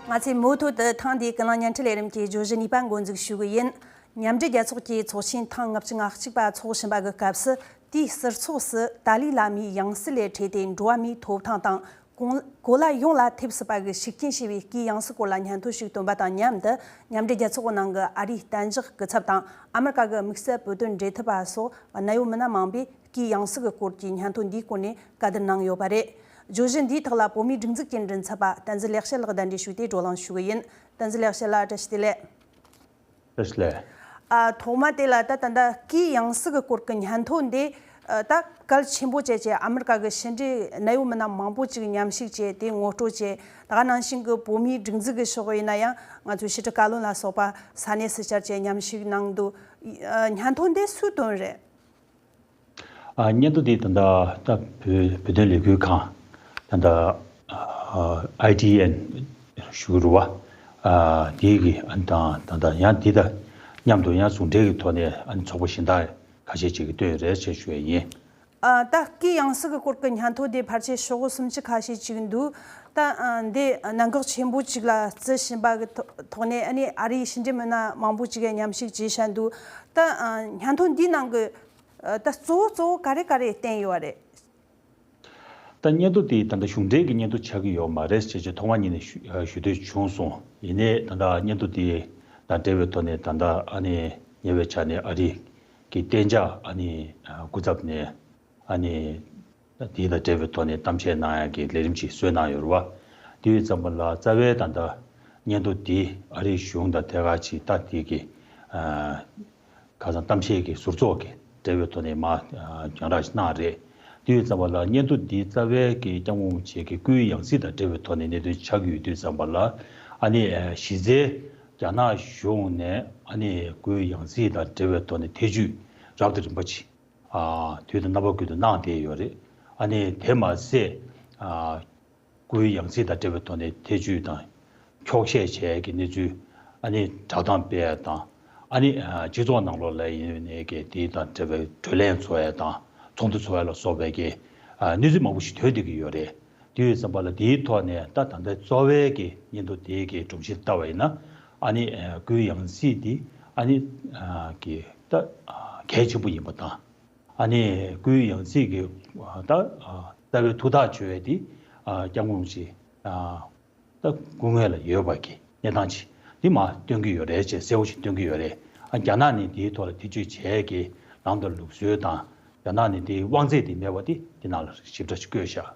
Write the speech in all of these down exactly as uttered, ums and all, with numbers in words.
ང་ཚོས་མུ་མཐུད་དུ་ཐེངས་འདིའི་ཀུན་གླེང་བརྙན་འཕྲིན་ལས་རིམ་གྱི་བརྗོད་གཞི་གཉིས་པ་འགོ་འཛུགས་ཞུ་གི་ཡིན། མཉམ་འབྲེལ་རྒྱལ་ཚོགས་ཀྱི་ཚོགས་ཆེན་ཐེངས་ལྔ་བཅུ་ང་གཅིག་པ་འཚོགས་བཞིན་པ་གི་སྐབས་སུ། དེའི་ཟུར་ཚོགས་སུ་ཏཱ་ལའི་བླ་མའི་ཡང་སྲིད་ལས་འཕྲོས་ཏེ་འགྲོ་བ་མིའི་ཐོབ་ཐང་དང་། གོང་གོ་ལ་ཡོངས་ལ་ཐེབས་སྲིད་པ་གི་ཤུགས་རྐྱེན་ཆེ་བའི་སྐུའི་ཡང་སྲིད་སྐོར་ལ་སྙན་ཐོ་ཞིག་བཏོན་པ་དང་མཉམ་དུ། མཉམ་འབྲེལ་རྒྱལ་ཚོགས་ནང་གི་ཨ་རིའི་གཏན་འཇགས་སྐུ་ཚབ་དང་ཨ་མི་རི་ཀ་གི་དམིགས་བསལ་བོད་དོན་འབྲེལ་མཐུད་པ་སོགས་གནད་ཡོད་མི་སྣ་མང་པོས་སྐུའི་ཡང་སྲིད་ཀྱི་སྐོར་གྱི་སྙན་ཐོ་འདིའི་སྐོར་ནས་བཀའ་བསྡུར་གནང་ཡོད་པ་རེད། བརྗོད་གཞི་འདིའི་ཐོག་ལ་བོད་མིའི་སྒྲིག་འཛུགས་ཀྱི་མགྲིན་ཚབ་པ་བསྟན་འཛིན་ལེགས་བཤད་ལགས་གདན་འདྲེན་ཞུས་ཏེ་བགྲོ་གླེང་ཞུ་གི་ཡིན། བསྟན་འཛིན་ལེགས་བཤད་ལགས། བཀྲ་ཤིས་བདེ་ལེགས། བཀྲ་ཤིས་བདེ་ལེགས། ཨ། ཐོག་མ་དེ་ལ་ད་ད་ལྟ་སྐུའི་ཡང་སྲིད་ཀྱི་སྐོར་གྱི་སྙན་ཐོ་འདི། ཨ། ད་གལ་ཆེན་པོ་བྱས་བྱས་ཨ་མི་རི་ཀ་གི་ཕྱི་འབྲེལ་གནད་ཡོད་མི་སྣ་མང་པོ་ཅིག་མཉམ་ཞུགས་བྱས་དེ་ངོ་སྤྲོད་བྱས། ད་ག་ནང་བཞིན་གྱི་བོད་མིའི་སྒྲིག་འཛུགས་ཀྱི་ཕྱོགས་ཡིན་ན་ཡང་ང་ཚོའི་ཕྱི་དྲིལ་བཀའ་བློན་ལ་སོགས་པ་ས་གནས་སུ་བཅར་བྱས་མཉམ་ཞུགས་གནང་འདུག་ཨ། སྙན་ཐོ་འདི་སུས་བཏོན་རེད། ཨ། སྙན་ཐོ་འདི་ད་ལྟ་ད་བོད་བོད་དོན་ལས་འགུལ་ཁང་ད་ལྟ་ཨ་ཨའི་ཊི་ཨེན་ཞུ་གི་རེད་བ། ཨ། དེ་གི་ཨ་ནི་དང་ད་ལྟ་ཡང་འདི་དང་མཉམ་དུ་ཡང་ཟུང་འབྲེལ་གྱི་ཐོག་ནས་ཨ་ནི་ཚོགས་པ་གཞན་དག་ཁ་ཤས་ཅིག་གིས་བཏོན་ཡོད་རེད་ཅེས་ཞུ་ཡ་ཡིན། ཨ། ད་སྐུའི་ཡང་སྲིད་ཀྱི་སྐོར་གྱི་སྙན་ཐོ་འདི་ཕལ་ཆེར་ཤོག་བུ་སུམ་ཅུ་ཁ་ཤས་ཅིག་འདུག་ད་ཨ་འདི་གནད་འགག་ཆེན་པོ་ཅིག་ལ་བརྩི་བཞིན་པ་གི་ཐོག་ཐོག་ནས་ཨ་ནི་ཨ་རིའི་ཕྱི་འབྲེལ་མི་སྣ་མང་པོ་ཅིག་གིས་མཉམ་ཞུགས་བྱས་བཞག་འདུག་ད་ཨ་སྙན་ཐོ་འདིའི་ནང་གི་ཨ་ད་གཙོ་བོ་གཙོ་བོ་ག་རེ་ག་རེ་བསྟན་ཡོད་རེད། ད་སྙན་ཐོ་དེ་ད་ལྟ་གཞུང་འབྲེལ་གྱི་སྙན་ཐོ་ཆགས་ཀྱི་ཡོད་མ་རེད་ཅེས་ཅེས་ཐོག་མ་ཉིད་ནས་ཞུ་ཞུ་འདོད་བྱུང་སོང་། ཡིན་ནའི་ད་ལྟ་སྙན་ཐོ་དེ་དང་འབྲེལ་བའི་ཐོག་ནས་ད་ལྟ་ཨ་ནི་ཉེ་བའི་ཆར་ནས་ཨ་རི་གི་གཏན་འཇགས་ཨ་ནི་སྐུ་ཚབ་ནས་ཨ་ནི་དེ་དང་འབྲེལ་བའི་ཐོག་ནས་གཏམ་བཤད་གནང་ཡག་གི་ལས་རིམ་ཅིག་བཟོས་གནང་ཡོད་རེད་བ། དེ་ཡོད་ཙམ་པ་ལ་རྩ་བའི་ད་ལྟ་སྙན་ཐོ་དེ་ཨ་རིའི་གཞུང་དང་ཐད་ཀར་ཅིག་ད་དེ་གི་ཨ། ཁ་སང་གཏམ་བཤད་ཀྱི་ཟུར་ཚོགས་ཀྱི་འབྲེལ་བའི་ཐོག་ནས་མར་རྒྱང་བསྒྲགས་ཤིག་གནང་རེད། དེ་ཡོད་ཙམ་པ་ལ་སྙན་ཐོ་འདི་རྩ་བའི་གི་སྐྱབས་མགོན་རིན་པོ་ཆེ་གི་སྐུའི་ཡང་སྲིད་དང་འབྲེལ་བའི་ཐོག་ནས་གནད་དོན་ཆགས་ཀྱི་ཡོད་དུས་ཙམ་པ་ལ། ཨ་ནི་གཞི་རྩའི་རྒྱ་ནག་གཞུང་ནས་ཨ་ནི་སྐུའི་ཡང་སྲིད་དང་འབྲེལ་བའི་ཐོག་ནས་ཐེ་བྱུས་རབ་དང་རིམ་པ་ཅིག་དུས་དང་རྣམ་པ་ཀུན་ཏུ་གནང་བསྡད་ཡོད་རེད། ཨ་ནི་དེ་མ་ཟད། སྐུའི་ཡང་སྲིད་དང་འབྲེལ་བའི་ཐོག་ནས་ཐེ་བྱུས་དང་འཁྱོག་བཤད་བྱས་ཀྱི་གནས་ཚུལ་ཨ་ནི་བསྒྲགས་གཏམ་སྤེལ་ཡ་དང་། ཨ་ནི་སྤྱི་ཚོགས་ནང་ལོགས་ལ་ཡིན་ནའི་གི་དེ་དང་འབྲེལ་བའི་གྲོས་གླེང་ཚོགས་ཡ་དང་ཚོགས་འདུ་ཚོགས་ཡ་ལ་སོགས་པའི་གི་གནས་ཚུལ་མང་པོ་ཞིག་ཐོན་བསྡད་ཀྱི་ཡོད་རེད། དེ་ཡོད་ཙམ་པ་ལ་དེའི་ཐོག་ནས་ད་ད་ལྟའི་གཙོ་བའི་གི་སྙན་ཐོ་དེའི་གི་སྒྲོམ་གཞི་ལྟ་བ་ཡིན་ན། ཨ་ནི་སྐུའི་ཡང་སྲིད་དེ་ཨ་ནི་གི་ད་གལ་ཆེན་པོ་ཡིན་པ་དང་། ཨ་ནི་སྐུའི་ཡང་སྲིད་ཀྱི་ད་རྩ་བའི་ཐུགས་ཐག་གཅོད་ཡས་དེ་སྐྱབས་མགོན་རིན་པོ་ཆེ་ད་སྐུ་ངོ་ལ་ཡོད་པ་གི་གནས་སྟངས་ཅིག་འདི་མར་སྟོན་གྱི་ཡོད་རེད་ཅེས་གསལ་བོ་ཞིག་སྟོན་གྱི་ཡོད་རེད། ཨ། རྒྱ་ནག་ནས་དེའི་ཐོག་ལ་ཐེ་བྱུས་བྱས་ཀྱི་ལམ་དང་ལུགས་སྲོལ་དང་། རྒྱ་ནག་ནས་དེའི་དབང་ཚད་དེ་མེད་པ་དེ་དེ་ནང་ལ་ཞིབ་ཕྲ་ཞིག་བཀོད་བཞག་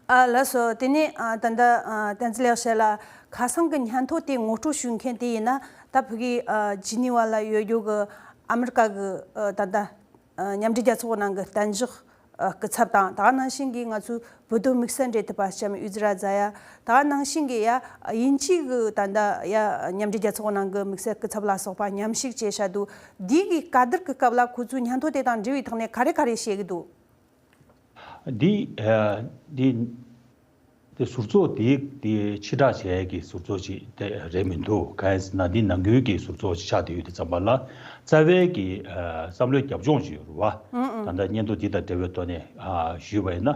ཨ། ལགས་སོ། དེ་ནས་ཨ་ད་ལྟ་ཨ་བསྟན་འཛིན་ལེགས་བཤད་ལགས། ཁ་སང་གི་སྙན་ཐོ་དེ་ངོ་སྤྲོད་ཞུ་མཁན་དེ་ཡིན་ན། ད་ཕ་གི་ཨ་ཇི་ནི་ཝ་ལ་ཡོད་རྒྱུ་གི་ཨ་མི་རི་ཀ་གི་ཨ་ད་ལྟ་ཨ་མཉམ་འབྲེལ་རྒྱལ་ཚོགས་ནང་གི་གཏན་འཇགས་ཨ་སྐུ་ཚབ་དང་། ད་ག་ནང་བཞིན་གྱི་ང་ཚོའི་བོད་དོན་དམིགས་བསལ་འབྲེལ་མཐུད་པ་ལྕམ་ཨུ་ཛི་ར་ཛ་ཡ། ད་ག་ནང་བཞིན་གྱི་ཡ་དབྱིན་ཇི་གི་ད་ལྟ་ཡ་མཉམ་འབྲེལ་རྒྱལ་ཚོགས་ནང་གི་དམིགས་བསལ་སྐུ་ཚབ་ལ་སོགས་པ་མཉམ་ཞུགས་བྱས་བཞག་འདུག་འདི་གི་བཀའ་བསྡུར་གྱི་སྐབས་ལ་ཁོ་ཚོས་སྙན་ཐོ་དེ་དང་འབྲེལ་བའི་ཐོག་ནས་ག་རེ་ག་རེ་བཤད་ཀྱི་འདུག་འདི་ཨ་འདི་འདི་ཟུར་ཚོགས་འདི་འདི་ཕྱིར་བསྒྲགས་བྱས་ཀྱི་ཟུར་ཚོགས་ཅིག་དེ་རེད་མི་འདུག་གང་ཡིན་ཟེར་ན་འདི་ནང་ཁུལ་གྱི་ཟུར་ཚོགས་ཅིག་ཆགས་བསྡད་ཡོད་དུས་ཙམ་པ་ལ་རྩ་བའི་གི་ཨ་བསམ་བློའི་རྒྱབ་ལྗོངས་ཅིག་ཡོད་རེད་བ། ཨང་ཨང་། ད་ལྟ་སྙན་ཐོ་འདི་དང་འབྲེལ་བའི་ཐོག་ནས་ཨ་ཞུས་པ་ཡིན་ན།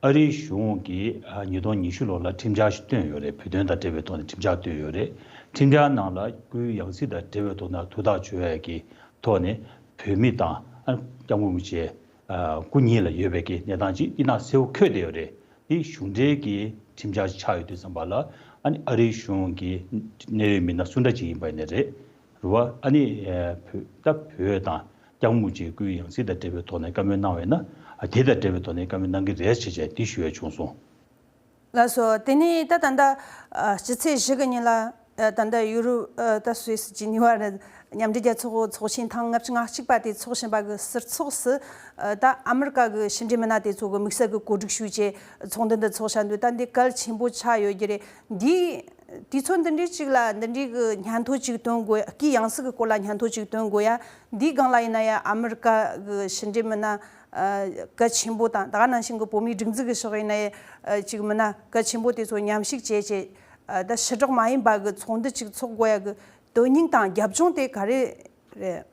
ཨ་རིའི་གཞུང་གིས་ཨ་ཉིས་སྟོང་ཉི་ཤུ་ལོ་ལ་ཁྲིམས་འཆར་ཞིག་བཏོན་ཡོད་རེད། བོད་དོན་དང་འབྲེལ་བའི་ཐོག་ནས་ཁྲིམས་འཆར་བཏོན་ཡོད་རེད། ཁྲིམས་འཆར་ནང་ལ་སྐུའི་ཡང་སྲིད་དང་འབྲེལ་བའི་ཐོག་ན་ཐུགས་ཐག་གཅོད་ཡས་ཀྱི་ཐོག་ནས་བོད་མི་དང་ཨ་སྐྱབས་མགོན་རིན་པོ་ཆེ་ཨ་སྐུ་ཉིད་ལ་ཡོད་པའི་གི་གནས་སྟངས་ཅིག་འདི་ནང་གསལ་པོ་འཁོད་བསྡད་ཡོད་རེད། འདི་གཞུང་འབྲེལ་གྱི་ཁྲིམས་འཆར་ཆགས་ཡོད་དུས་ཙམ་པ་ལ་ཨ་ནི་ཨ་རིའི་གཞུང་གི་གནད་ཡོད་མི་སྣ་སུ་འདྲ་ཅིག་ཡིན་པ་ཡིན་ནའི་རེད། རེད་བ། ཨ་ནི་ཨ་བོད་ད་བོད་དང་སྐྱབས་མགོན་རིན་པོ་ཆེའི་སྐུའི་ཡང་སྲིད་དང་འབྲེལ་བའི་ཐོག་ནས་བཀའ་མོལ་གནང་བས་ན། ཨ་དེ་དང་འབྲེལ་བའི་ཐོག་ནས་བཀའ་མོལ་གནང་གི་རེད་ཅེས་བྱས་འདི་ཞུ་ཡས་བྱུང་སོང་། ལགས་སོ། དེ་ནས་ད་ད་ལྟ་ཨ་སྤྱི་ཚེས་བཞི་གི་ཉིན་ལ་ཨ་ད་ལྟ་ཡུ་རོབ་ཨ་ད་སུད་སི་ཇི་ནི་ཝ་རུ་མཉམ་འབྲེལ་རྒྱལ་ཚོགས་ཚོགས་ཆེན་ཐེངས་ལྔ་བཅུ་ང་གཅིག་པ་དེ་འཚོགས་བཞིན་པ་གི་ཟུར་ཚོགས་སུ་ཨ་ད་ཨ་མི་རི་ཀ་གི་ཕྱི་འབྲེལ་མི་སྣ་དེ་ཚོ་གི་དམིགས་བསལ་གི་གོ་སྒྲིག་ཞུས་བྱས་ཚོགས་འདུ་འདི་འཚོགས་བཞག་འདུག་ད་འདི་གལ་ཆེན་པོ་ཆགས་ཡོད་ཀྱི་རེད། འདི་དུས་ཚོད་འདི་འདྲའི་ཅིག་ལ་འདི་འདྲའི་གི་སྙན་ཐོ་ཅིག་བཏོན་དགོས། སྐུའི་ཡང་སྲིད་ཀྱི་སྐོར་ལ་སྙན་ཐོ་ཅིག་བཏོན་དགོས་ཡ། འདིའི་སྒང་ལ་ཡིན་ན་ཡང་ཨ་མི་རི་ཀ་གི་ཕྱི་འབྲེལ་མི་སྣ་ཨ་གལ་ཆེན་པོ་དང་། ད་ག་ནང་བཞིན་གི་བོད་མིའི་སྒྲིག་འཛུགས་ཀྱི་ཕྱོགས་ཡིན་ན་ཡང་ཨ་ཅིག་མི་སྣ་གལ་ཆེན་པོ་དེ་ཚོ་མཉམ་ཞུགས་བྱས་བྱས་ཨ་ད་ཕྱི་དྲགས་མ་ཡིན་པ་གི་ཚོགས་འདུ་ཅིག་འཚོགས་དགོས་ཡ་གི་དོན་སྙིང་དང་རྒྱབ་ལྗོངས་དེ་ག་རེ་རེད།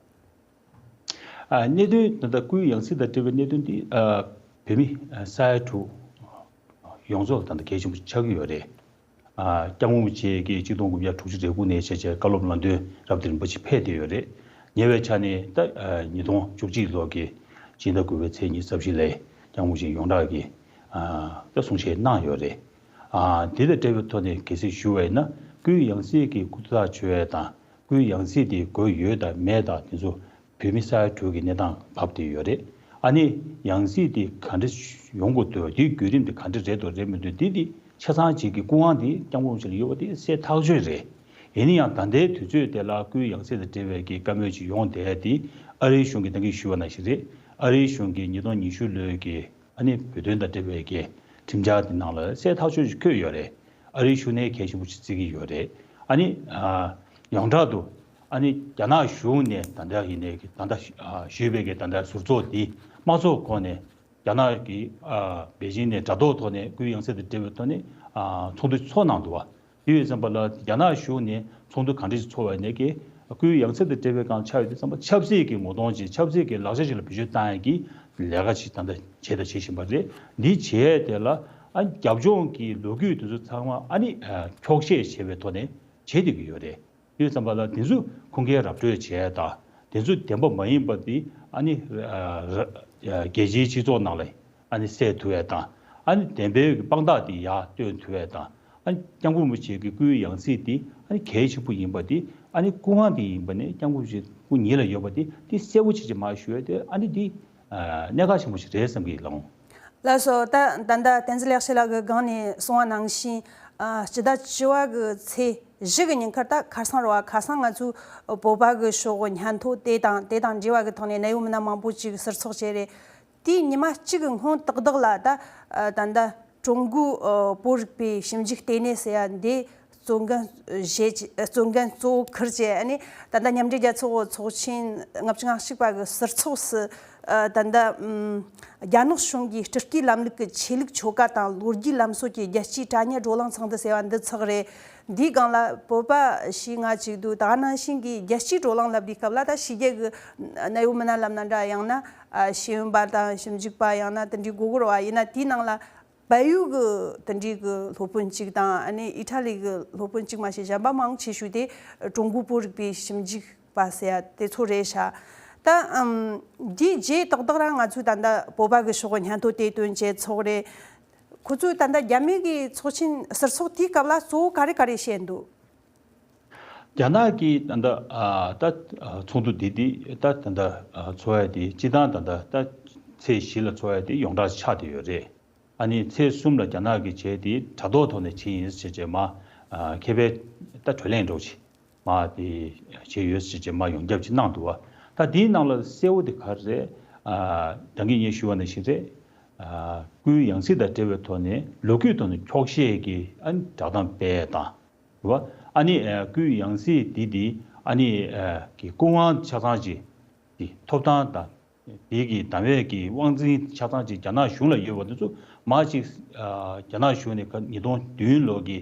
ཨ་གནད་དོན་ད་ལྟ་སྐུའི་ཡང་སྲིད་དང་འབྲེལ་བའི་གནད་དོན་འདི་ཨ་བོད་མི་ཨ་ས་ཡ་དྲུག་ཡོངས་རྫོགས་ལ་ད་ལྟ་གལ་ཆེན་པོ་ཆགས་ཀྱི་ཡོད་རེད། ཨ་སྐྱབས་མགོན་རིན་པོ་ཆེ་གིས་ཆིག་སྟོང་དགུ་བརྒྱ་དྲུག་ཅུ་རེ་དགུ་ནས་བྱས་བྱས་བཀའ་སློབ་ལམ་སྟོན་རབ་དང་རིམ་པ་ཞིག་ཕེབས་བསྡད་ཡོད་རེད། ཉེ་བའི་ཆ་ནས་ད་ཨ་ཉིས་སྟོང་བཅུ་གཅིག་ལོ་གི་སྤྱི་ཟླ་དགུ་པའི་ཚེས་ཉི་ཤུ་རྩ་བཞི་ལ་སྐྱབས་མགོན་རིན་པོ་ཆེ་ཡོངས་གྲགས་ཀྱི་ཨ་ད་གསུང་བཤད་གནང་ཡོད་རེད། ཨ་དེ་དང་འབྲེལ་བའི་ཐོག་ནས་གལ་སྲིད་ཞུ་བ་ཡིན་ན། སྐུའི་ཡང་སྲིད་ཀྱི་སྐུ་ཐོག་བྱོན་ཡས་དང་། སྐུའི་ཡང་སྲིད་དེ་དགོས་ཡོད་དང་མེད་དང་དེ་ཚོ་བོད་མི་ས་ཡ་དྲུག་གི་གནས་སྟངས་བབས་བསྡད་ཡོད་རེད། ཨ་ནི་ཡང་སྲིད་དེ་ག་འདྲ་ཡོང་དགོས་འདུག་དེའི་བརྒྱུད་རིམ་དེ་ག་འདྲ་རེད་འདུག་རེད་མི་འདུག་འདི་དེ་ཆ་ཚང་གཅིག་གི་སྐུ་དབང་དེ་སྐྱབས་མགོན་རིན་པོ་ཆེ་ལ་ཡོད་པ་དེ་གསལ་ཐག་ཆོད་རེད། ཡིན་ན་ཡང་ད་ལྟའི་དུས་ཚོད་དེ་ལ་སྐུའི་ཡང་སྲིད་དང་འབྲེལ་བའི་གི་བཀའ་མོལ་ཅིག་ཡོང་བསྡད་དེ་ཨ་རིའི་གཞུང་གིས་ད་གིན་ཞུས་པ་ནང་བཞིན་རེད། ཨ་རིའི་གཞུང་གིས་ཉིས་སྟོང་ཉི་ཤུ་ལོའི་གི་ཨ་ནི་བོད་དོན་དང་འབྲེལ་བའི་གི་ཁྲིམས་འཆར་དེ་ནང་ལ་གསལ་ཐག་ཆོད་ཅིག་འཁོད་ཡོད་རེད། ཨ་རིའི་གཞུང་ནས་གལ་ཆེན་པོ་ཞིག་བརྩི་གི་ཡོད་རེད། ཨ་ནི་ཨ་ཡོངས་གྲགས་དུ་ཨ་ནི་རྒྱ་ནག་གཞུང་ནས་ད་ལྟ་ཡིན་ནའི་གི་ད་ལྟ་ཨ་ཞུས་པའི་གི་ད་ལྟ་ཟུར་ཚོགས་འདི་དམངས་གཙོ་ཁོངས་ནས་རྒྱ་ནག་གི་ཨ་པེ་ཅིང་ནས་དྲ་ཐོག་ཐོག་ནས་སྐུའི་ཡང་སྲིད་དང་འབྲེལ་བའི་ཐོག་ནས་ཨ་ཚོགས་འདུ་ཚོགས་གནང་འདུག་བ། དེ་ཡོད་ཙམ་པ་ལ་རྒྱ་ནག་གཞུང་ནས་ཚོགས་འདུ་གང་འདྲ་ཞིག་ཚོགས་པ་ཡིན་ནའི་གི་སྐུའི་ཡང་སྲིད་དང་འབྲེལ་བའི་སྒང་ཆགས་ཡོད་དུས་ཙམ་པ་ཆབ་སྲིད་ཀྱི་ངོ་གདོང་ཅིག་ཆབ་སྲིད་ཀྱི་ལག་ཆ་ཞིག་ལ་བེད་སྤྱོད་བཏང་ཡས་ཀྱི་ལས་ཀ་ཞིག་ད་ལྟ་བྱས་དང་བྱེད་བཞིན་པ་རེད། འདི་བྱས་དེ་ལ་ཨ་རྒྱབ་ལྗོངས་ཀྱི་ལོ་རྒྱུས་དེ་ཚོ་ཚང་མ་ཨ་ནི་ཨ་འཁྱོག་བཤད་བྱས་པའི་ཐོག་ནས་བྱེད་བསྡད་ཀྱི་ཡོད་རེད། དེ་ཙམ་པ་ལ་དེ་ཚོ་ཁུངས་སྐྱེལ་ར་སྤྲོད་བྱས་དང་དེ་ཚོ་བདེན་པ་མ་ཡིན་པ་དེ་ཨ་ནི་རྒྱལ་སྤྱིའི་སྤྱི་ཚོགས་ནང་ལ་ཨ་ནི་གསལ་ཐུབ་ཡས་དང་། ཨ་ནི་བདེན་པའི་དཔང་རྟགས་དེ་ཡར་སྟོན་ཐུབ་ཡས་དང་། ཨ་ནི་སྐྱབས་མགོན་རིན་པོ་ཆེ་གི་སྐུའི་ཡང་སྲིད་དེ་ཨ་ནི་གལ་ཆེན་པོ་ཡིན་པ་དེ། ཨ་ནི་སྐུ་དབང་དེ་ཡིན་པ་ནི་སྐྱབས་མགོན་རིན་པོ་ཆེ་སྐུ་ཉིད་ལ་ཡོད་པ་དེ་དེ་གསལ་པོ་ཆེ་ཆེ་མར་ཞུ་ཡས་དེ་ཨ་ནི་དེ་གནད་འགག་ཆེན་པོ་ཞིག་རེད་བསམ་གྱི་ལགས། ལགས་སོ། ད་ད་ལྟ་བསྟན་འཛིན་ལེགས་བཤད་ལགས་ཀྱིས་སྒང་ནས་གསུངས་པ་ནང་བཞིན། ཨ་སྤྱི་ཟླ་བཅུ་པ་གི་ཚེས་བཞི་གི་ཉིན་ཁར་ད་ཁ་སང་རེད་བ། ཁ་སང་ང་ཚོའི་བོད་པ་གི་ཤོག་བུ་སྙན་ཐོ་དེ་དང་དེ་དང་འབྲེལ་བ་གི་ཐོག་ནས་གནད་ཡོད་མི་སྣ་མང་པོ་ཅིག་ཟུར་ཚོགས་བྱས་རེད། དེའི་ཉི་མ་གཅིག་གི་སྔོན་ཏག་ཏག་ལ་ད་ཨ་ད་ལྟ་ཀྲུང་གོའི་ཨ་བོད་རིག་པའི་ཞིབ་འཇུག་ལྟེ་གནས་ཟེར་ཡ་འདི་གཙོ་འགན་བཞེས་ཀྱི་གཙོ་འགན་གཙོ་བོ་ཁུར་བྱས། ཨ་ནི་ད་ལྟ་མཉམ་འབྲེལ་རྒྱལ་ཚོགས་ཚོགས་ཆེན་ལྔ་བཅུ་ང་གཅིག་པ་གི་ཟུར་ཚོགས་སུ་ཨ་ད་ལྟ་ཨམ་རྒྱ་ནག་གཞུང་གིས་སྤྲུལ་སྐུའི་ལམ་ལུགས་ཀྱི་ཆོས་ལུགས་ཆོ་ག་དང་ལོ་རྒྱུས་ལམ་སྲོལ་གྱི་རྒྱལ་སྤྱིའི་དྲ་བརྙན་བགྲོ་གླེང་ཚོགས་འདུ་ཟེར་བ་འདི་ཚོགས་རེད། འདིའི་སྒང་ལ་བོད་པ་བཞི་ལྔ་ཅིག་འདུག་ད་ག་ནང་བཞིན་གྱི་རྒྱལ་སྤྱིའི་བགྲོ་གླེང་ལབ་དུས་སྐབས་ལ་ད་ཕྱི་རྒྱལ་གྱི་གནད་ཡོད་མི་སྣ་ལབ་ན་འདྲ། ཡང་ན་ཨ་ཤེས་ཡོན་པ་དང་ཞིབ་འཇུག་པ། ཡང་ན་དེ་འདྲའི་དགོས་ཀྱི་རེད་བ། ཡིན་ན་དེའི་ནང་ལ་བལ་ཡུལ་གྱི་དེ་འདྲའི་གི་སློབ་དཔོན་གཅིག་དང་། ཨ་ནི་ཨི་ཊ་ལི་གི་སློབ་དཔོན་གཅིག་མ་ཟད་གཞན་པ་མང་ཆེ་ཤོས་དེ་ཀྲུང་གོའི་བོད་རིག་པའི་ཞིབ་འཇུག་པ་ཟེར་ཡ་དེ་ཚོ་རེད་ཤག་ད་ཨམ་འདིའི་རྗེས་ཏག་ཏག་རང་ང་ཚོས་ད་ལྟ་བོད་པ་གི་ཤོག་བུ་སྙན་ཐོ་དེ་བཏོན་བྱས་ཚོགས་རེད། ཁོ་ཚོས་ད་ལྟ་རྒྱ་མི་གི་ཚོགས་ཆེན་ཟུར་ཚོགས་དེའི་སྐབས་ལ་གཙོ་བོ་ག་རེ་ག་རེ་བཤད་འདུག་རྒྱ་ནག་གིས་ད་ལྟ་ཨ་ད་ཨ་ཚོགས་འདུ་འདི་འདི་ད་ད་ལྟ་ཨ་ཚོགས་ཡ་དེ་སྤྱིར་བཏང་ད་ལྟ་ད་ཚེས་བཞི་ལ་ཚོགས་ཡ་དེ་ཡོངས་གྲགས་ཆགས་བསྡད་ཡོད་རེད། ཨ་ནི་ཚེས་གསུམ་ལ་རྒྱ་ནག་གིས་བྱས་དེ་དྲ་ཐོག་ཐོག་ནས་བྱས་ཡིན་ཟེར་བྱས་མ་ཨ་མཁས་པའི་ད་གྲོས་གླེང་འདྲ་བོ་ཅིག་མ་དེ་བྱས་ཡོད་ཟེར་བྱས་མ་ཡོངས་ཁྱབ་ཅིག་གནང་འདུག་བ། ད་དེའི་ནང་ལ་གསལ་བོ་དེ་ག་རེ་རེད། ཨ་ད་གིན་ངས་ཞུས་པ་ནང་བཞིན་རེད། ཨ་སྐུའི་ཡང་སྲིད་དང་འབྲེལ་བའི་ཐོག་ནས་ལོ་རྒྱུས་ཐོག་ནས་འཁྱོག་བཤད་ཀྱི་ཨ་ནི་བསྒྲགས་གཏམ་སྤེལ་ཡས་དང་། རེད་བ། ཨ་ནི་ཨ་སྐུའི་ཡང་སྲིད་འདི་འདི་ཨ་ནི་ཨ་གི་སྐུ་དབང་ཆ་ཚང་ཅིག་གི་ཐོབ་ཐང་དང་། དེ་གི་དམ་བེ་གི་དབང་འཛིན་ཆ་ཚང་ཅིག་རྒྱ་ནག་གཞུང་ལ་ཡོད་པ་འདི་ཚོ་མ་ཅིག་ཨ་རྒྱ་ནག་གཞུང་ནས་ཁ་ཉིས་སྟོང་བདུན་ལོ་གི་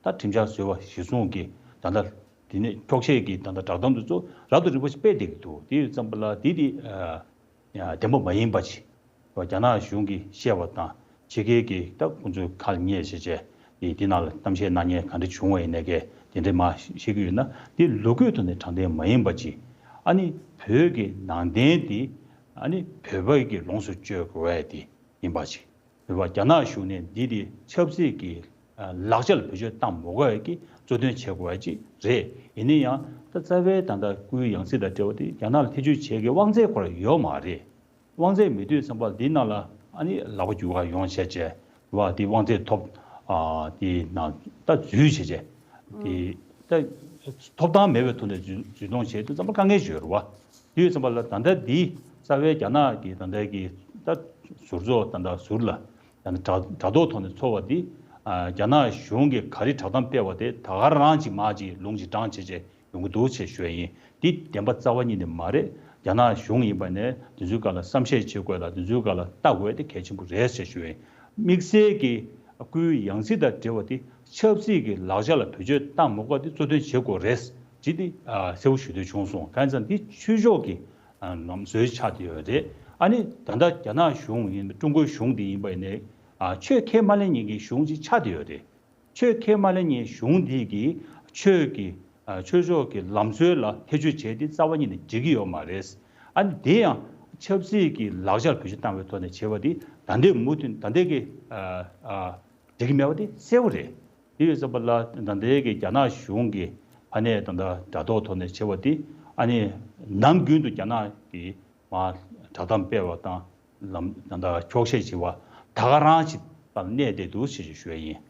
ད་ཁྲིམས་འཆར་བཟོས་པ་གཞིར་བཟུང་གི་ད་ལྟ་དེ་ནས་འཁྱོག་བཤད་ཀྱི་ད་ལྟ་བསྒྲགས་གཏམ་འདི་ཚོ་རབ་ཏུ་རིམ་པ་ཞིག་སྤེལ་བསྡད་ཀྱི་འདུག་དེ་ཡོད་ཙམ་པ་ལ་དེ་དེ་ཨ་བདེན་པ་མ་ཡིན་པ་ཅིག་རྒྱ་ནག་གཞུང་གིས་བཤད་པ་དང་ཕྱི་རྒྱལ་གྱི་ད་ཁོང་ཚོའི་ཁ་ལ་ཉན་བྱས་བྱས་དེ་དེ་ནང་ལ་གཏམ་བཤད་གནང་མཁན་ག་འདྲ་བྱུང་བ་ཡིན་ནའི་གི་དེ་འདྲས་མ་བཤད་ཀྱི་ཡོད་ན་དེ་ལོ་རྒྱུས་ཐོག་ནས་དྲང་བདེན་མ་ཡིན་པ་ཅིག་ཨ་ནི་བོད་ཀྱི་ནང་བསྟན་དེ་ཨ་ནི་བོད་པ་གིས་ལོངས་སུ་སྤྱོད་དགོས་པ་དེ་ཡིན་པ་ཅིག་བོད་པ་རྒྱ་ནག་གཞུང་ནས་འདི་དེ་ཆབ་སྲིད་ཀྱི་ལག་ཆ་ལ་བེད་སྤྱོད་བཏང་མ་དགོས་པའི་གི་གཙོ་འདོན་བྱེད་དགོས་པ་ཅིག་རེད། ཡིན་ན་ཡང་ད་རྩ་བའི་ད་ལྟ་སྐུའི་ཡང་སྲིད་དང་འབྲེལ་བ་དེ་རྒྱ་ནག་ལ་ཐེ་བྱུས་བྱེད་ཀྱི་དབང་ཚད་ཁོ་རང་ཡོད་མ་རེད། དབང་ཚད་མེད་དུས་ཙམ་པ་འདི་ནང་ལ་ཨ་ནི་ལག་པ་འགྱུར་བ་ཡོང་བྱས་བྱས་བ་དེ་དབང་ཚད་ཐོབ་ཨ་དེ་ནང་ད་འཛུལ་བྱས་བྱས་དེ་ད་ཐོབ་ཐང་མེད་པའི་ཐོག་ནས་འཛུལ་འཛུལ་གཏོང་བྱས་དུས་ཙམ་པ་དཀའ་ངལ་ཅིག་ཡོད་རེད་བ། དེ་ཡོད་ཙམ་པ་ལ་ད་ལྟ་འདི་རྩ་བའི་རྒྱ་ནག་གི་ད་ལྟ་གི་ད་ཟུར་ཚོགས་ད་ལྟ་ཟུར་ལ་ད་ལྟ་དྲ་དྲ་ཐོག་ཐོག་ནས་ཚོགས་པ་འདི་ཨ་རྒྱ་ནག་གཞུང་གིས་ག་རེ་བསྒྲགས་གཏམ་སྤེལ་བ་དེ་ད་ག་རང་ཅིག་མ་ཅིག་ལུང་ཅིག་དྲངས་བྱས་བྱས། ཡོང་གི་འདུག་ཅེས་ཞུ་ཡ་ཡིན། འདི་བདེན་པ་རྩ་བ་ཉིད་ནས་མ་རེད། རྒྱ་ནག་གཞུང་ཡིན་པ་ནས་དེ་ཚོའི་སྒང་ལ་བསམ་ཤེས་བྱེད་དགོས་ལ་དེ་ཚོའི་སྒང་ལ་ལྟ་དགོས་དེ་གལ་ཆེན་པོ་རེད་ཅེས་ཞུ་ཡ་ཡིན། དམིགས་བསལ་གྱི་སྐུའི་ཡང་སྲིད་དང་འབྲེལ་བ་དེ་ཆབ་སྲིད་ཀྱི་ལག་ཆ་ལ་བེད་སྤྱོད་བཏང་མ་དགོས་དེ་གཙོ་འདོན་བྱེད་དགོས་རེད་ཅེས་དེ་གསལ་པོ་ཞུ་འདོད་བྱུང་སོང་། གང་ཡིན་ཟེར་ན་འདི་ཆོས་ཕྱོགས་ཀྱི་ལམ་སྲོལ་ཆགས་བསྡད་ཡོད་རེད། ཨ་ནི་ད་ལྟ་རྒྱ་ནག་གཞུང་ཡིན་ཀྲུང་གོའི་གཞུང་དེ་ཡིན་པ་ཡིན་ནའི་ཆོས་ཁས་མ་ལེན་མཁན་གྱི་གཞུང་ཅིག་ཆགས་བསྡད་ཡོད་རེད། ཆོས་ཁས་མ་ལེན་མཁན་གཞུང་འདི་གིས་ཆོས་ཀྱི་ཨ་ཆོས་ཕྱོགས་ཀྱི་ལམ་སྲོལ་ལ་ཐེ་བྱུས་བྱས་ཏེ་རྩ་བ་ཉིད་ནས་འགྲིག་གི་ཡོད་མ་རེད། ཨ་ནི་དེ་ཡང་ཆབ་སྲིད་ཀྱི་ལག་ཆར་བེད་སྤྱོད་བཏང་བའི་ཐོག་ནས་བྱས་པ་དེ་ད་ལྟའི་མུ་མཐུད་ད་ལྟའི་གི་ཨ་ཨ་འགྲིག་གི་མེད་པ་དེ་གསལ་པོ་རེད། དེ་ཡོད་ཙམ་པ་ལ་ད་ལྟའི་གི་རྒྱ་ནག་གཞུང་གི་ཕ་ནས་ད་ལྟ་དྲ་ཐོག་ཐོག་ནས་བྱས་པ་དེ་ཨ་ནི་ནམ་རྒྱུན་དུ་རྒྱ་ནག་གི་མ་བསྒྲགས་གཏམ་སྤེལ་བ་དང་ལམ་ད་ལྟ་འཁྱོག་བཤད་བྱེད་པ་ད་ག་རང་ཅིག་ལ་གནས་བསྡད་འདུག་ཞེས་ཞུ་ཡ་ཡིན།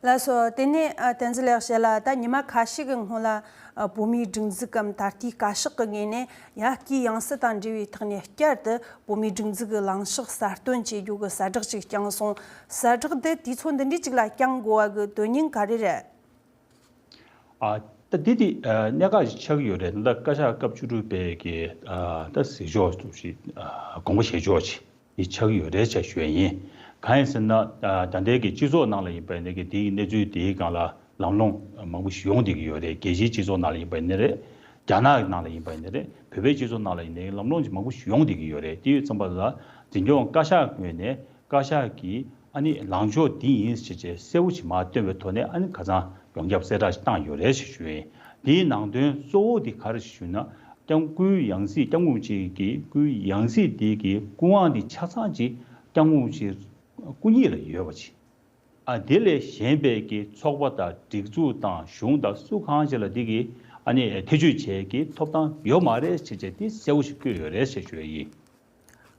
ལགས་སོ། དེ་ནས་ཨ་བསྟན་འཛིན་ལེགས་བཤད་ལགས། ད་ཉི་མ་ཁ་ཤས་ཀྱི་སྔོན་ལ་ཨ་བོད་མིའི་སྒྲིག་འཛུགས་གམ་ད་ལྟའི་བཀའ་ཤག་གི་ངོས་ནས་ཡ་སྐད་ཡང་སྲིད་དང་འབྲེལ་བའི་ཐོག་ནས་བསྐྱར་དུ་བོད་མིའི་སྒྲིག་འཛུགས་ཀྱི་ལངས་ཕྱོགས་གསར་སྟོན་བྱེད་རྒྱུ་གི་གསལ་བསྒྲགས་ཅིག་བསྐྱངས་སོང་། གསལ་བསྒྲགས་འདི་དུས་ཚོད་འདི་འདྲའི་ཅིག་ལ་བསྐྱང་དགོས་པ་གི་དོན་སྙིང་ག་རེ་རེད། ཨ། ད་འདི་དེ་ཨ་གནད་འགག་ཅིག་ཆགས་ཀྱི་ཡོད་རེད། ད་བཀའ་ཤག་སྐབས་བཅུ་དྲུག་པའི་གི་ཨ་ད་གཟིགས་ཕྱོགས་ཅིག་ཨ་དགོངས་པ་བཞེས་ཕྱོགས་ཅིག་འདི་ཆགས་ཀྱི་ཡོད་རེད་ཅེས་ཞུ་ཡ་ཡིན། གང་ཡིན་ཟེར་ན་ཨ་ད་ལྟའི་གི་སྤྱི་ཚོགས་ནང་ལ་ཡིན་པ་ཡིན་ནའི་གི་དེའི་གནས་ཚུལ་དེའི་སྒང་ལ་ལམ་ལྷོང་མང་པོ་ཞིག་ཡོང་བསྡད་ཀྱི་ཡོད་རེད། རྒྱལ་སྤྱིའི་སྤྱི་ཚོགས་ནང་ལ་ཡིན་པ་ཡིན་ནའི་རེད། རྒྱ་ནག་གི་ནང་ལ་ཡིན་པ་ཡིན་ནའི་རེད། བོད་པའི་སྤྱི་ཚོགས་ནང་ལ་ཡིན་ནའི་ལམ་ལྷོང་ཅིག་མང་པོ་ཞིག་ཡོང་བསྡད་ཀྱི་ཡོད་རེད། དེ་ཡོད་ཙམ་པ་ལ་འཛིན་སྐྱོང་བཀའ་ཤག་ངོས་ནས་བཀའ་ཤག་གིས་ཨ་ནི་ལངས་ཕྱོགས་འདི་ཡིན་ཞེས་བྱས་གསལ་པོ་ཞིག་མར་བཏོན་པའི་ཐོག་ནས་ཨ་ནི་ཁ་སང་ཡོངས་ཁྱབ་གསལ་བསྒྲགས་ཤིག་བཏང་ཡོད་རེད་ཞེས་ཞུ་ཡིན། དེའི་ནང་དོན་གཙོ་བོ་འདི་ག་རེ་ཞུ་ན། སྐྱབས་སྐུའི་ཡང་སྲིད་སྐྱབས་མགོན་ཆེན་གྱི་སྐུའི་ཡང་སྲིད་དེ་གི་སྐུ་དབང་དེ་ཆ་ཚང་ཅིག་སྐྱབས་མགོན་ཆེན་སྐུ་ཉིད་ལ་ཡོད་པ་ཅིག་ཨ་དེ་ལས་གཞན་པའི་གི་ཚོགས་པ་དང་སྒྲིག་འཛུགས་དང་གཞུང་དང་སུ་གང་ཞིག་ལ་དེ་གི་ཨ་ནི་ཐེ་བྱུས་བྱེད་ཀྱི་ཐོབ་ཐང་ཡོད་མ་རེད་ཅེས་བྱས་དེ་གསལ་པོ་ཞིག་བཀོད་ཡོད་རེད་ཅེས་ཞུ་ཡ་ཡིན།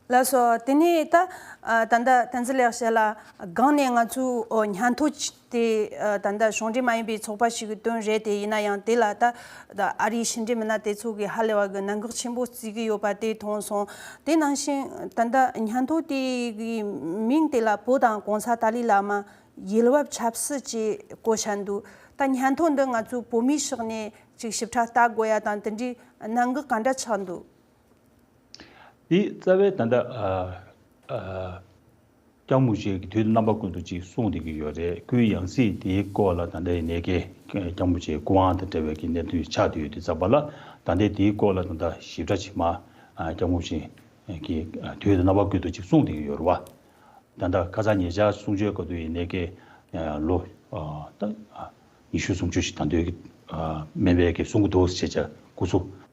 ལགས་སོ། དེ་ནས་ད་ཨ་ད་ལྟ་བསྟན་འཛིན་ལེགས་བཤད་ལགས། སྒང་ནས་ང་ཚོས་ཨོ་སྙན་ཐོ་ཅིག་དེ་ཨ་ད་ལྟ་གཞུང་འབྲེལ་མ་ཡིན་པའི་ཚོགས་པ་ཞིག་གིས་བཏོན་རེད་དེ། ཡིན་ན་ཡང་དེ་ལ་ད་ད་ཨ་རིའི་ཕྱི་འབྲེལ་མི་སྣ་དེ་ཚོ་གིས་ཧ་ལས་པ་གི་གནད་འགག་ཆེན་པོ་བརྩི་གི་ཡོད་པ་དེ་མཐོང་སོང་། དེ་ནང་བཞིན་ད་ལྟ་སྙན་ཐོ་དེ་གི་མིང་དེ་ལ་བོད་དང་གོང་ས་ཏཱ་ལའི་བླ་མ་ཡུལ་བབ་ཆབ་སྲིད་ཅེས་བཀོད་བཞག་འདུག་ད་སྙན་ཐོ་འདི་ང་ཚོས་བོད་མིའི་ཕྱོགས་ནས་ཅིག་ཞིབ་ཕྲ་ལྟ་དགོས་ཡ་དང་དེ་འདྲའི་གནད་འགག་ག་འདྲ་ཆགས་འདུག་དེ་རྩ་བའི་ད་ལྟ་ཨ་ཨ་སྐྱབས་མགོན་ཆེན་གྱིས་དུས་དང་རྣམ་པ་ཀུན་ཏུ་ཅིག་གསུངས་བསྡད་ཀྱི་ཡོད་རེད། སྐུའི་ཡང་སྲིད་དེའི་སྐོར་ལ་ད་ལྟའི་ནས་ཀྱི་སྐྱབས་མགོན་ཆེན་སྐུ་དབང་དང་འབྲེལ་བའི་གི་གནད་དོན་ཆགས་བསྡད་ཡོད་དུས་ཙམ་པ་ལ། ད་ལྟའི་དེའི་སྐོར་ལ་ད་ལྟ་ཞིབ་ཕྲ་ཅིག་མ་ཨ་སྐྱབས་མགོན་ཆེན་གྱིས་ཨ་དུས་དང་རྣམ་པ་ཀུན་ཏུ་ཅིག་གསུངས་བསྡད་ཀྱི་ཡོད་རེད་བ། ད་ལྟ་ཁ་སང་ཉེ་ཆར་གསུང་ཆོས་སྐབས་དུ་ཡིན་ནས་ཀྱི་ཨ་ལོ་ཨ་ད་ཨ་ཉི་ཤུ་སུམ་ཅུ་ཞིག་ད་འདོད་ཀྱི་ཨ་སྨན་པའི་གི་གསུང་གི་འདུག་ཟེར་བྱས་སྐུ་གཟུགས།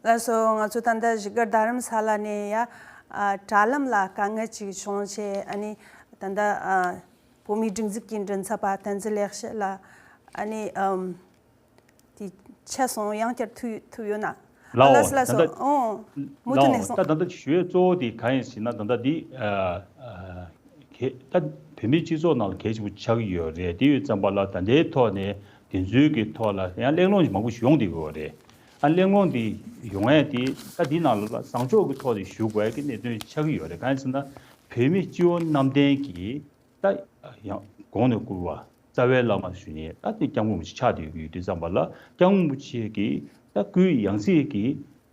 ལགས་སོ། ང་ཚོ་ད་ལྟ་བཞུགས་སྒར་རྡ་རམ་ས་ལ་ནས་ཡ་ཨ་དྲ་ལམ་ལ་དཀའ་ངལ་ཅིག་བྱུང་བྱས། ཨ་ནི་ད་ལྟ་ཨ་བོད་མིའི་སྒྲིག་འཛུགས་ཀྱི་མགྲིན་ཚབ་པ་བསྟན་འཛིན་ལེགས་བཤད་ལགས། ཨ་ནི་ཨམ་དེ་ཆད་སོང་། ཡང་བསྐྱར་ཐུག་ཐུབ་ཡོད་ན། ལགས་ལགས་སོ། ལགས་སོ། ད་ལྟ་ཨོ་མུ་མཐུད་ནས་ལགས་སོ། སོང་། ད་ད་ལྟ་ཞུ་ཡས་གཙོ་བོ་དེ་གང་ཡིན་ཞེ་ན། ད་ལྟ་འདི་ཨ་ཨ་གལ་ད་བོད་མིའི་སྤྱི་ཚོགས་ནང་ལ་གལ་ཆེན་པོ་ཆགས་ཀྱི་ཡོད་རེད། དེ་ཡོད་ཙམ་པ་ལ་ད་ལྟའི་ཐོག་ནས་དེ་ཚོའི་གི་ཐོག་ལ་ཡང་གླེང་སློང་ཞིག་མང་པོ་ཞིག་ཡོང་བསྡད་ཀྱི་ཡོད་རེད། ཨ་གླེང་སློང་དེ་ཡོང་ཡས་དེ་ད་འདི་ནང་ལ་བཟང་ཕྱོགས་ཀྱི་ཐོག་ནས་ཞུ་དགོས་ཡས་ཀྱི་གནད་དོན་ཆགས་ཀྱི་ཡོད་རེད། གང་ཡིན་ཟེར་ན་བོད་མི་སྤྱི་བོ་གནམ་བསྟན་གྱི་ད་ཡང་གོང་ནས་བཀུར་བ་རྩ་བའི་བླ་མ་ཞུ་མཁན་ད་དེ་སྐྱབས་མགོན་རིན་པོ་ཆེ་ཆགས་བསྡད་ཀྱི་ཡོད་དུས་ཙམ་པ་ལ། སྐྱབས་མགོན་རིན་པོ་ཆེ་གི་ད་སྐུའི་ཡང་སྲིད་ཀྱི་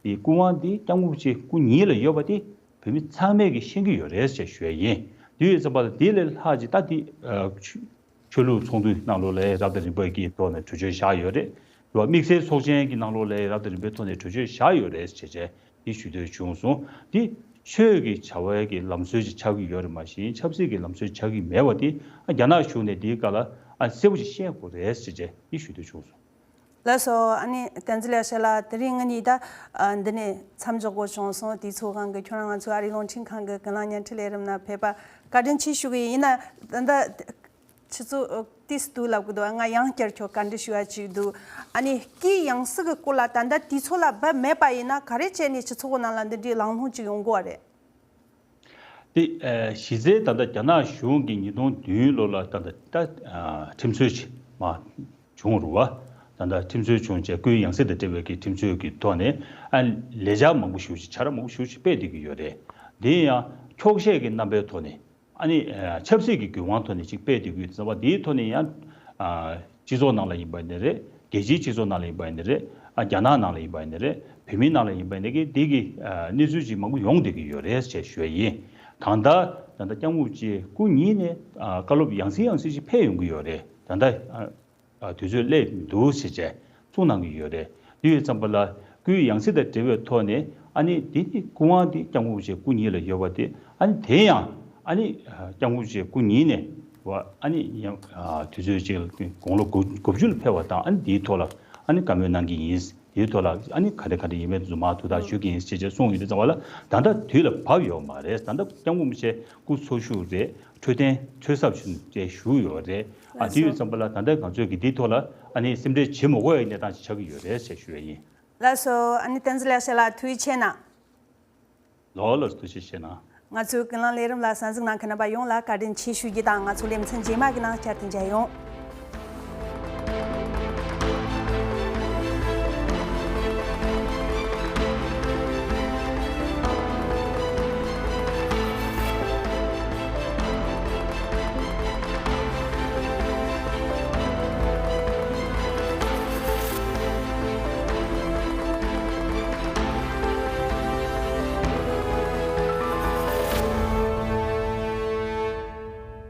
དེ་སྐུ་དབང་དེ་སྐྱབས་མགོན་རིན་པོ་ཆེ་སྐུ་ཉིད་ལ་ཡོད་པ་དེ་བོད་མི་ཚང་མས་ཀྱི་ཤེས་ཀྱི་ཡོད་རེད་ཅེས་ཞུ་ཡ་ཡིན། དེ་ཡོད་ཙམ་པ་ལ་དེ་ལས་ལྷག་ཅིག་ད་དེ་ཨ་ཆོས་ཆོས་ལུགས་ཚོགས་འདུའི་ནང་ལོགས་ལ་རབ་དང་རིམ་པ་གི་ཐོག་ནས་གྲོས་ཆོད་བཞག་ཡོད་རེད། རེད་བ། དམིགས་བསལ་ཚོགས་ཆེན་གྱི་ནང་ལོགས་ལ་རབ་དང་རིམ་པའི་ཐོག་ནས་གྲོས་ཆོད་བཞག་ཡོད་རེད་ཅེས་བྱས་འདི་ཞུ་འདོད་བྱུང་སོང་། འདི་ཆོས་ཀྱི་བྱ་བའི་གི་ལམ་སྲོལ་ཅིག་ཆགས་ཀྱི་ཡོད་རེད། མ་གཞི་ཆབ་སྲིད་ཀྱི་ལམ་སྲོལ་ཆགས་ཀྱི་མེད་པ་དེ་ཨ་རྒྱ་ནག་གཞུང་ནས་འདིའི་སྐབས་ལ་ཨ་གསལ་པོ་ཅིག་བཤད་དགོས་རེད་ཅེས་བྱས་འདི་ཞུ་འདོད་བྱུང་སོང་། ལགས་སོ། ཨ་ནི་བསྟན་འཛིན་ལེགས་བཤད་ལགས། དེ་རིང་ང་གཉིས་ད་ཨ་འདི་ནས་མཚམས་འཇོག་དགོས་བྱུང་སོང་། དུས་ཚོད་དབང་གིས་ཁྱོད་རང་ང་ཚོའི་ཨ་རིའི་རླུང་འཕྲིན་ཁང་གི་ཀུན་གླེང་བརྙན་འཕྲིན་ལས་རིམ་ནང་ཕེབས་པ་བཀའ་དྲིན་ཆེ་ཞུ་གི་ཡིན། ཡིན་ན་ད་ལྟ་ཆུ་ཚོད་ཏིས་དུ་ལབ་གི་འདུག་ང་ཡང་བསྐྱར་ཁྱོད་བཀའ་འདྲི་ཞུ་ཡ་ཅིག་འདུག་ཨ་ནི་སྐུའི་ཡང་སྲིད་ཀྱི་སྐོར་ལ་ད་ལྟ་དུས་ཚོད་ལ་བབ་མེད་པ་ཡིན་ན་ག་རེ་བྱས་ནས་སྤྱི་ཚོགས་ནང་ལ་འདི་འདྲའི་གླེང་སློང་ཅིག་ཡོང་དགོས་པ་རེད། དེ་ཨ་གཞི་རྩའི་ད་ལྟ་རྒྱ་ནག་གཞུང་གིས་ཉིས་སྟོང་བདུན་ལོ་ལ་ད་ལྟ་ད་ཨ་ཁྲིམས་རྩོད་ཅིག་མ་བྱུང་རུང་བ། ད་ལྟ་ཁྲིམས་རྩོད་བྱུང་བྱས་སྐུའི་ཡང་སྲིད་དང་འབྲེལ་བའི་གི་ཁྲིམས་རྩོད་ཀྱི་ཐོག་ནས་ཨ་ལས་འཆར་མང་པོ་ཞེ་པོ་ཅིག་བྱ་ར་མང་པོ་ཞེ་པོ་ཅིག་སྤེལ་བསྡད་ཀྱི་ཡོད་རེད། དེ་ཡང་འཁྱོག་བཤད་ཀྱི་རྣམ་པའི་ཐོག་ནས། ཨ་ནི་ཨ་ཆབ་སྲིད་ཀྱི་འགན་དབང་ཐོག་ནས་ཅིག་སྤེལ་བསྡད་ཀྱི་ཡོད་ཟེར་བ་དེའི་ཐོག་ནས་ཡང་ཨ་སྤྱི་ཚོགས་ནང་ལ་ཡིན་པ་ཡིན་ནའི་རེད། རྒྱལ་སྤྱིའི་སྤྱི་ཚོགས་ནང་ལ་ཡིན་པ་ཡིན་ནའི་རེད། ཨ་རྒྱ་ནག་ནང་ལ་ཡིན་པ་ཡིན་ནའི་རེད། བོད་མིའི་ནང་ལ་ཡིན་པ་ཡིན་ནའི་གི་འདི་གི་ཨ་གནས་ཚུལ་ཅིག་མང་པོ་ཡོང་བསྡད་ཀྱི་ཡོད་རེད་ཅེས་ཞུ་ཡ་ཡིན། གང་ལྟར་ད་ལྟ་སྐྱབས་མགོན་རིན་པོ་ཆེ་སྐུ་ཉིད་ནས་ཨ་བཀའ་སློབ་ཡང་སེ་ཡང་སེ་ཞིག་ཕེབས་ཡོང་གི་ཡོད་རེད། ད་ལྟ་ཨ། ཨ་དུས་ཚོད་སླེབས་མི་འདུག་ཟེར་བྱས་གསུངས་གནང་གི་ཡོད་རེད། དེ་ཡོད་ཙམ་པ་ལ་སྐུའི་ཡང་སྲིད་དང་འབྲེལ་བའི་ཐོག་ནས་ ཨ་ནི་དེ་ནི་སྐུ་དབང་དེ་སྐྱབས་མགོན་རིན་པོ་ཆེ་སྐུ་ཉིད་ལ་ཡོད་པ་དེ། ཨ་ནི་དེ་ཡང་ཨ་ནི་སྐྱབས་མགོན་རིན་པོ་ཆེ་སྐུ་ཉིད་ནས་བ་ཨ་ནི་ཡང་དུས་ཚོད་ཅིག་དགུང་ལོ་དགུ་དགུ་བཅུ་ལ་ཕེབས་པ་དང་། ཨ་ནི་དེའི་ཐོག་ལ་ཨ་ནི་བཀའ་མོལ་གནང་གི་ཡིན། དེའི་ཐོག་ལ་ཨ་ནི་ག་རེ་ག་རེ་ཡིན་མིན་དེ་ཚོ་མར་དུ་དག་ཞུ་གི་ཡིན་ཞེས་བྱས་གསུངས་ཡོད་དུས་ཙམ་པ་ལ། ད་ལྟ་དུས་ལ་བབ་ཡོད་མ་རེད། ད་ལྟ་སྐྱབས་མགོན་རིན་པོ་ཆེ་སྐུ་འཚོ་བཞུགས་རེད། འཕྲོད་བསྟེན་འཚོ་ཟབ་ཞུ་བྱས་བཞུགས་ཡོད་རེད། ཨ་དེ་ཡོད་ཙམ་པ་ལ་ད་ལྟ་ང་ཚོས་ཀྱི་དེའི་ཐོག་ལ་ཨ་ནི་སེམས་ཁྲལ་བྱེད་མི་དགོས་པའི་གནས་སྟངས་ཤིག་ཆགས་ཀྱི་ཡོད་རེད་ཞེས་ཞུ་བ་ཡིན། ལགས་སོ། ཨ་ནི་བསྟན་འཛིན་ལེགས་བཤད་ལགས་ཐུགས་རྗེ་ཆེ་གནང་། ལོ་ལ་ཐུགས་རྗེ་ཆེ་གནང་། ང་ཚོའི་ཀུན་གླེང་ལས་རིམ་ལ་གསན་གཟིགས་གནང་མཁན་རྣམ་པ་ཡོངས་ལ་བཀའ་དྲིན་ཆེ་ཞུ་རྒྱུ་དང་། ང་ཚོ་ལེ་ཚན་རྗེས་མ་གི་ནང་བསྐྱར་དུ་མཇལ་ཡོང་།